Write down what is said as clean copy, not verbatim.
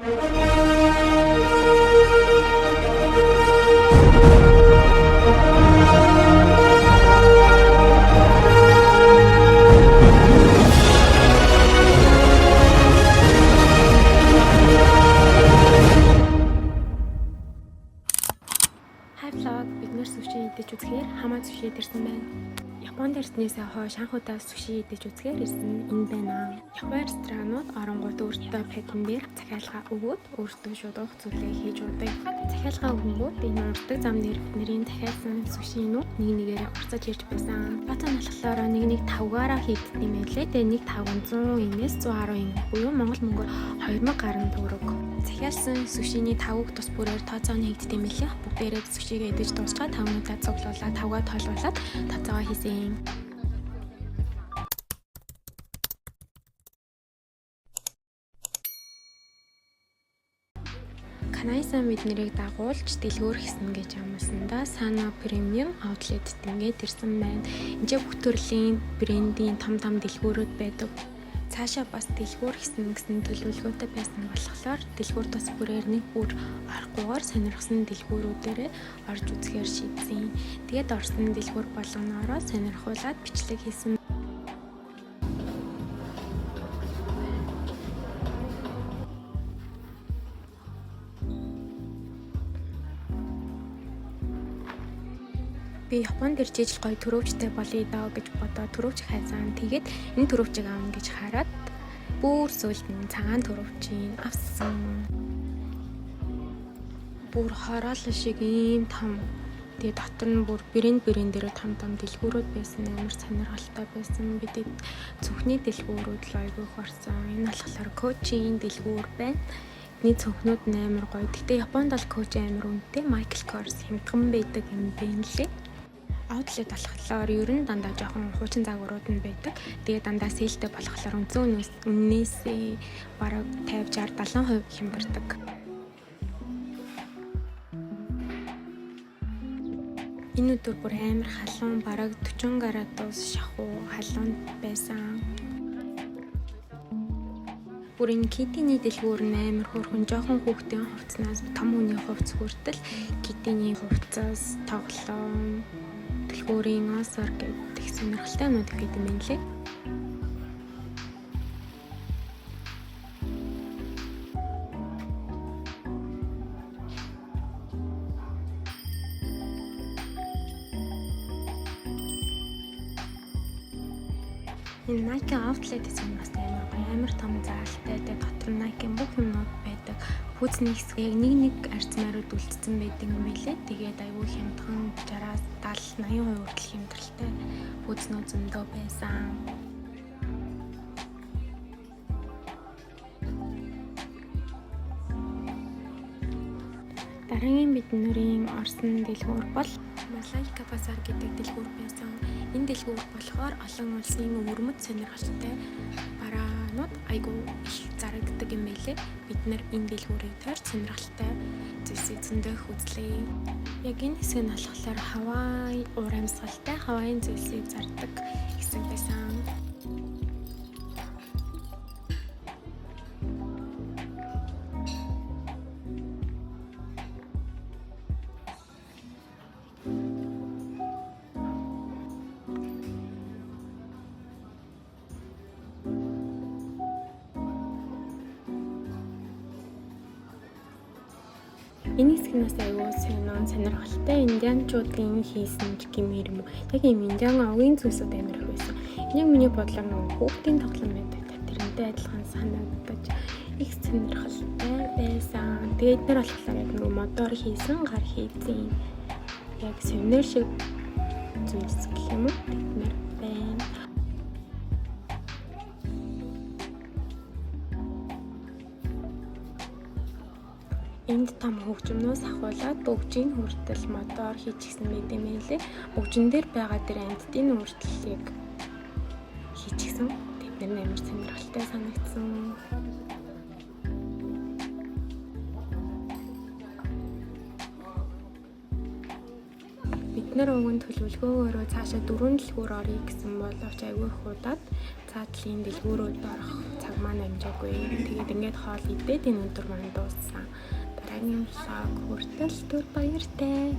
Hi vlog, бид нэр суши идэж үзэхээр Хама суши идэрсэн байна. Японд ирснээсээ хойш анх удаа суши идэж үзэхээр ирсэн энэ байна. Япон ресторанууд оронгууд өөртөө пэдэн дээр захиалга өгөөд өөртөө шууд уух зүйлээ хийж уудаг. Захиалга өгөнгүүд энэ урддаг зам дээр бидний захиалсан сушинууд нэг нэгээрээ урцаж ирж байсан. Бата нь болохоор нэг нэг тавгаараа хийгддэг юм байлээ. Тэгээ нэг тавг нь 100 инээс 110 ин буюу монгол мөнгөөр 2000 гаруй төгрөг. Захиалсан сушиний тавг тус бүрээр тооцоо нь хийгддэг юм байлээ. Бүгдээрээ сушигээ идэж дуусгаад тавнуудаа цуглуулаад тавгаа тоолуулаад тооцоогоо хийсэн. Канайсан бид нэрийг дагуулж дэлгүүр хийсэн гэж амласандаа Sana Premium Outlet-д ингээд ирсэн байна. Энд бүх төрлийн брендийн том том дэлгүүрүүд байдаг. Цаашаа бас дэлгүүр хийсэн гэсэн төлөвлөгөөтэй байсан болохоор дэлгүүр тус бүрээр нэг бүр орохгүйгээр сонирхсан дэлгүүрүүдээрээ орж үзэхээр шийдсэн. Тэгээд орсон дэлгүүр болгоноороо сонирхуулаад бичлэг хийсэн. Би Японд ирж ижил гоё төрөвчтэй болъё доо гэж бодоо төрөвч хайсан. Тэгээд энэ төрөвчийг аавна гэж хараад бүр сүүлд нь цагаан төрөвчийг авсан. Бүр хороолол шиг ийм том. Тэгээ дотор нь бүр брэнд брэнд дээр том том дэлгүүрүүд байсан, амар сонирхолтой байсан. Бид цүнхний дэлгүүрүүд л айгүй их орсон. Энэ болохоор Coach-ийн дэлгүүр байна. Эдний цүнхнүүд нь амар гоё. Гэтэ Японд бол Coach амар үнэтэй. Michael Kors хямдхан байдаг юм байна лээ. Outlet болохоор ер нь дандаа жоохон хуучин загварууд нь байдаг. Тэгээ дандаа sale тэй болохоор үндсэн үннээсээ бараг 50 60 70% хямдардаг. Энэ өдөр бүр амар халуун, бараг 40 градус шахуу халуун байсан. Бүр энэ Китиний дэлгүүр нь амар хөөрхөн, жоохон хүүхдийн хувцснаас том хүний хувцс хүртэл Китиний хувцас, тоглоом, түлхүүрийн осор гэдэг сонирхолтой юмнууд их байт юм байна лээ. Энэ Nike Outlet гэсэн нь бас амар гоё, амар том заалтай. Тэгээ дотор нь Nike-ийн бүх юмнууд байдаг. Пүүзний хэсэг яг нэг нэг арцмаарууд үлдсэн байдаг юм билээ. Тэгээд айгүй хямдхан 60-аас 70, 80% хүртэл хямдралтай пүүзнүүд зөндөө байсан. Дараагийн бид нүрийн орсон дэлгүүр бол Малайка Базар гэдэг дэлгүүр байсан. Энэ дэлгүүр болохоор олон улсын өвөрмөц сонирхолтой бараанууд айгүй их зарагддаг юм байлээ. Бид нэр энэ дэлгүүрийг тойрч сонирхолтой зүйлсийг зөндөө их үзлээ. Яг энэ хэсэг нь болохоор Хавай уур амьсгалтай Хавайн зүйлсийг зардаг хэсэг байсан. Энэ хэсэг нь бас аюу сонин сонирхолтой индианчуудын хийсэн ч гэмээр юм уу. Яг ийм индиан овгийн зүйлсүүд амар их байсан. Энэ миний бодлоор нөгөө хүүхдийн тоглоом байдаг. Тэрнтэй адилхан санагдаж их сонирхолтой байсан. Тэгээд нэр болохоор яг нөгөө модоор хийсэн гар хийцэн яг сувенир шиг зүйлс гэх юм уу. Тэд нэр байна. Энд том хөгжмнөөс ахуулаад бөгжийн хүртэл модоор хийчихсэн байт юм байлээ. Бөгжин дээр байгаа тэр амьтдын хүртэл яг хийчихсэн. Тэд нар амар сонирхолтой санагдсан. Бид Бид нар уг нь төлөвлөгөөгөөрөө цаашаа дөрвөн дэлгүүр оръё гэсэн боловч аягүй их удаад цаатлын дэлгүүрүүд орох цаг маань амжаагүй. Тэгээд ингээд хоол идээд энэ өдөр маань дууссан. Дараагийн vlog хүртэл түр баяртай.